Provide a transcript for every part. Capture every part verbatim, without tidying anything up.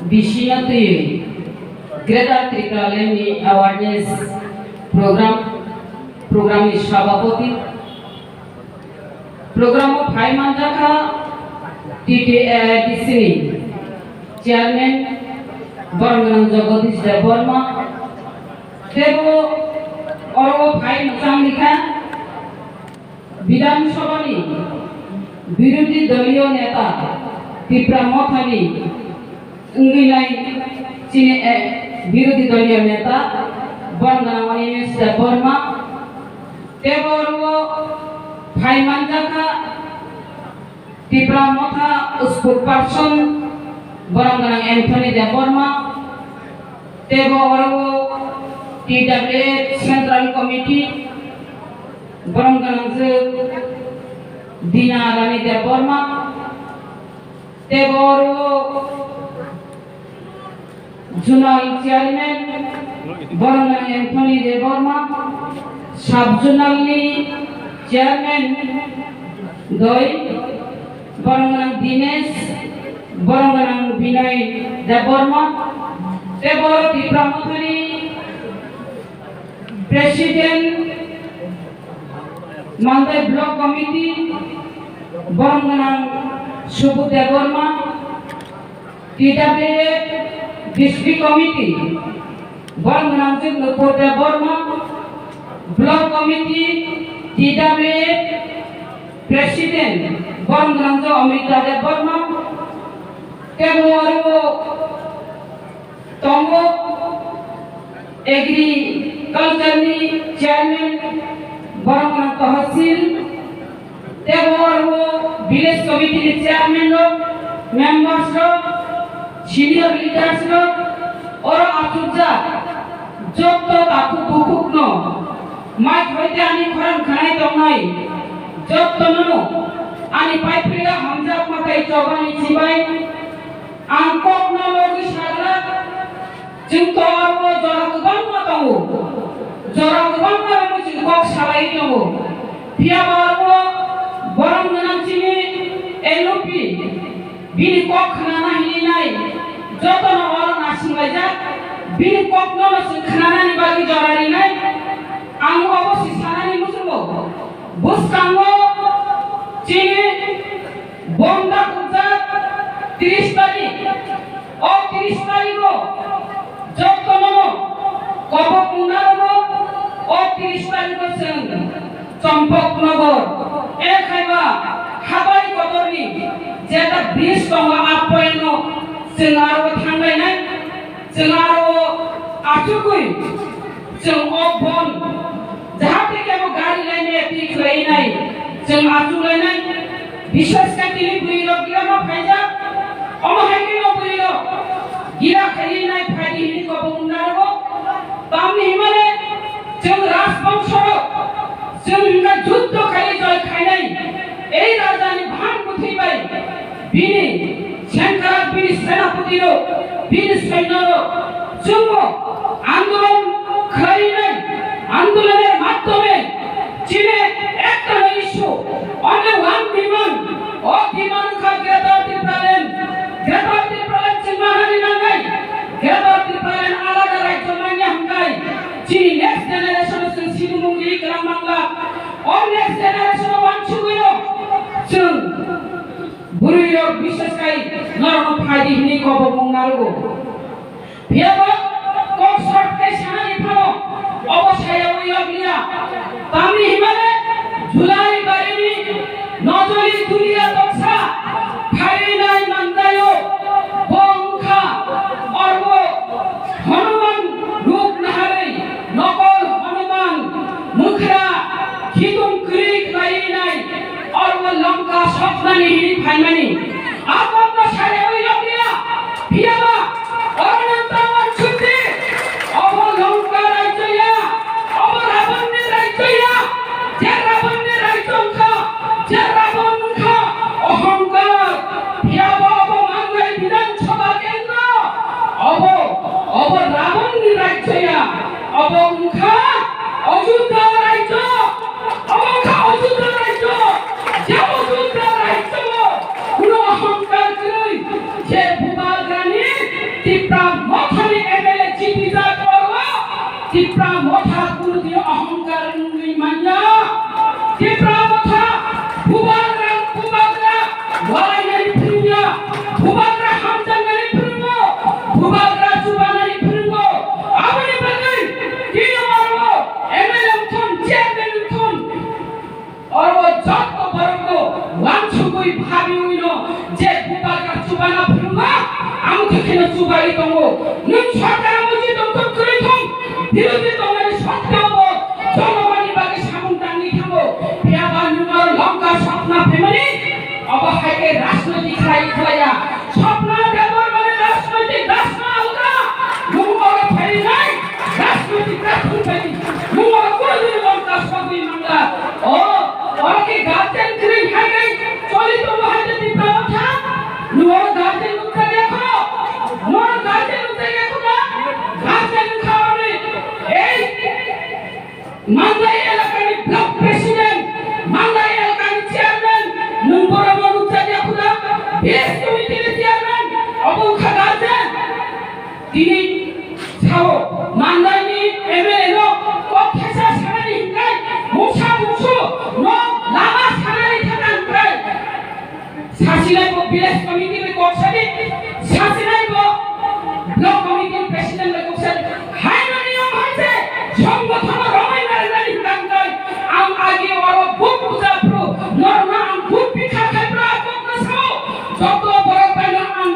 Bisina twi Greater Tipraland ni awareness program, program ni sabhapati, program o phai manjakha T T A D C ni chairman borok gwnang Jagadish Debbarma, tebo oro phai mwchang likha Bidhan Sabha ni birodhi doliyo neta Tipra Motha ni wngwi nai chini, eh, birodhi doliyo neta borok gwnang Animesh Debbarma, tebo oro phai manjakha Tipra Motha spokesperson borok gwnang Anthony Debbarma, tebo oro T W F Central Committee borok gwnang je Dina Rani Debbarma, tebo oro Zonal Chairman borok gwnang Anthony Debbarma, Sub Zonal ni Chairman doi borok gwnang Dinesh, borok gwnang Binoy Debbarma, tebo oro Tipra Motha ni President Mandai Block Committee borok gwnang Subudh Debbarma, T W F District Committee borok gwnang Nupur Debbarma, Block Committee T W F President borok gwnang Amrita Debbarma, tebo oro tongo Agriculture ni Chairman borok gwnang Tahsil, tebo oro Village Committee ni Chairman rok, members rok, senior leaders rok, oro achukjak jotto takhuk bukhuk no, mai khoite ani khorang khanai tongnai jotto no ani paiphrila hamjak matai chobani chibai ang kok no logi saglak. Chwng to aro jora kwbangma tongo, jora kwbangma rokno chwng kok salai tongo. Phiya ba aro borok gwnang chini N O P, bini kok khnana hinwi nai, jotono oro nasinglai jak, bini kokno no chwng khnanani bagwi jora rinai. Ang obo si sanani muchungo, bwskango chini Bonda kukjak tris tarik, o tris tariko jotono kobok mungna rwo, o tris tariko chwng Chompok Nogor, e khaiba habai kotorni jeta bridge tongo, a poino chwng aro thanglainai. Chwng aro achugwi chwng o bon jahate kebo gari lainai twi khlainai, chwng achuklainai. Bishesh khe tini bwrwi rok gira ma phaijak, omo hai khe no bwrwi rok gira khainai phaidi hinwi kobok wngna rwo. Tamni himale chwng rajbongso rok chwng hwnka juddo khaiwi joy khainai. Ei rajani bhang bwthwi bai bini Sengkrak bini senapati rok, bini soinyo rok, chwngbo andolon khlainai, andoloner madhyome chini ekta issue, only one demand, o demand wngkha Greater Tipraland, Greater Tipraland chwng manani nangnai, Greater Tipraland alada rajyo manya hwnkhai, chini next generation chwng sidumung ri kwrang mangla, o next generation wansugwino chwng Bwrwi rok bishesh khai norokno phaidi hinwi kobok mung narwgo. Phiyaba kok short khai sanani phano obo sayaui yokliya. Tamni himale July barini nojoli dulia toksa phainai mandaio bo wngkha orbo Hanuman ruk naharwi nokol Hanuman mukhra khitung kwrwi khlainai. Orbo Lanka soknani hini phaimani. Abokno sayaui yokliya. Phiyaba oro nang tangmani chukti. Obo Lanka rajyo ya. Obo Rabanni rajyo ya. Je Rabanni rajyo Mandai elakani block president, Mandai elakani chairman, nwng borokno nukjakya khuda, village committee ni chairman, obo wngkha guardian. Tini sao, Mandaini M L A no kok thaisa sanani hinkai, mungsa mungsu no lama sanani thangna hinkai. Sasinai bo village committee bai kok sadi, sasinai bo block committee president bai kok sadi. Haino niyom hai se, songothono romai narinani hinkai. Ang agi oro buk puja phru, norma ang buk bikha khai pra kok no sao. Joto borok bai no ang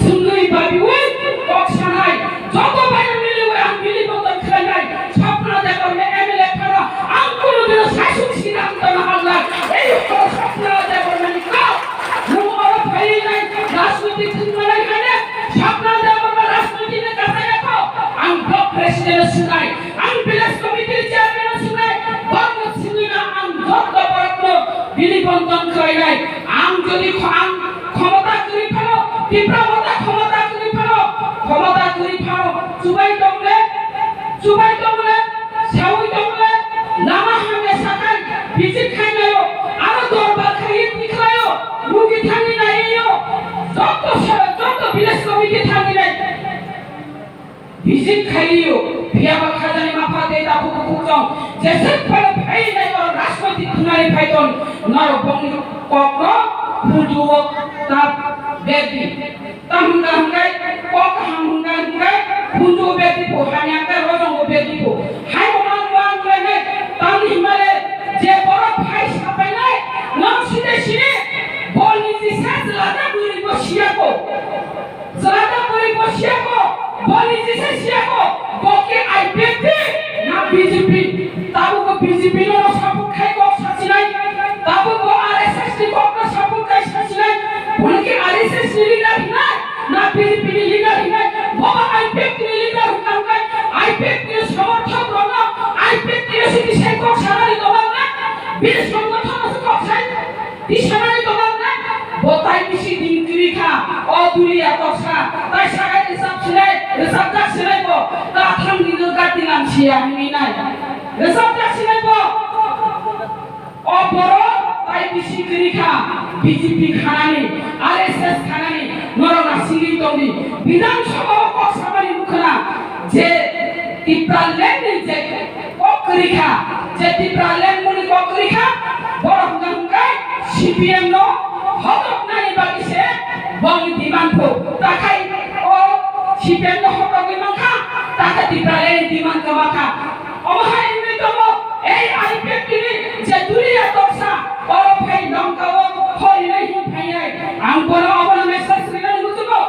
Swngnwi babiwi kok sanai, joto bai miliwi ang bili bodol khlainai, Swapna Debbarma M L A phano ang kunu dino sasuk sidang tongna halla. Ei horo Swapna Debbarma ni kok, nwng oro phaiwi nai rajniti thwngmanai haino Swapna Debbarma rajniti ni kasa yakho ang block president swngnai, ang village committee chairman swngnai, borokno swngnwi no ang joto borokno bili bodol khlainai. Ang jodi kho-, ang khomota kwrwi phano, Tipra Motha khomota kwrwi phano, khomota kwrwi phano, chubai tongle, chubai tongle, saui tongle, lama hamya sakai, visit khainayo, aro dorbar khaiwi tikhlayo, rugi thangwi naiyo, joto sa-, joto village committee thangwi nai. Visit khaio, phiyaba khajani mapha tei takhuk bukhuk chong, jeswk phano phai nai oro rajnoitik thwngnani phai ton, norok bongni kokno hudu o ta berdi. Tam hwnka hwnkai kok kaham hwnka hwnkai hudu o berdi pho, hamya hwnkai rojong o berdi pho. Hai bo mang mang khlainai, tamni hwnmale je borok phai sapainai, nang side side bolni jisa jwlada bwrwi bo siyako. Jwlada bwrwi bo siyako, boni jisa siyako, bo khe I P F T na B J P? Tabukbo B J P no support khai kok sachinai, tabukbo R S S ni kok no support khai sachinai, boni khe R S S ni leader hinai, na B J P ni leader hinai, bo ba I P F T ni leader hinai, I P F T ni somorthok rok no, I P F T ni siti sai kok sanani tongma na, bini songothono se kok sai. Tisanani tongma na, bo tai bisi din kwrwi kha, o duli ya toksa, tai sakai rwchap sinai, rwchapjak sinai bo, kathang ni no gati lam siya hinwi nai. Rwchapjak sinai bo, o borok tai bisi kwrwi kha, B J P khanani, R S S khanani, norok na singwi tongdi. Bidhan Sabha o kok samani mukhna, je Tipraland ni je kok kwrwi kha, je Tipraland muni kok kwrwi kha, borok hwnka hwnkai C P M no hodoknani bagwi se bongni demand pho. Takhai o C P M no hodokgwi mankha, takhai Tipraland ni demand kwma kha. Omo hai wngwi tongo, ei I P F T ni je duli ya toksa, oro phai nongka o phorinai hin phainai. Ang bono obono message rinani muchungo,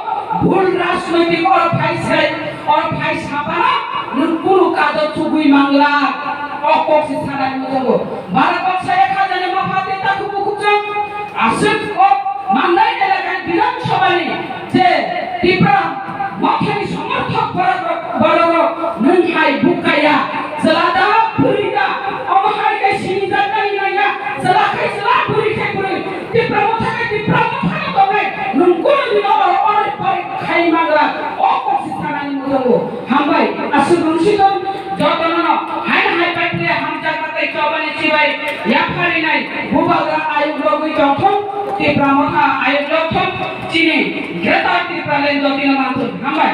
bhul rajnoitik oro phai se. O phai sapano nwng kunu kado chugui mangla, o kok se sanani muchungo. Bara kok saya khajani mapha tei takhuk bukhuk chwng. Aswk kok manai elakani Bidhan Sabhani je Tipra Mothani somorthok borok rok, borok rok nwng hai bukaya. Chwla da bwrwi da, omo hai khe sinijaknani nangya. Chwla khai chwla, bwrwi khai bwrwi. Tipra Motha khe Tipra Mothano tongnai. Nwng kunu dino oro oro pori khai mangra. O kok se sanani muchungo. Hambai, aswk rwngsi tong, jotono no, haino hai bai khe hamjakma tei chobani chibai yapharinai, bubagra ayuk logwi tongthung, Tipra Motha ayuk logthung, chini Greater Tipraland jotino manthung. Hambai.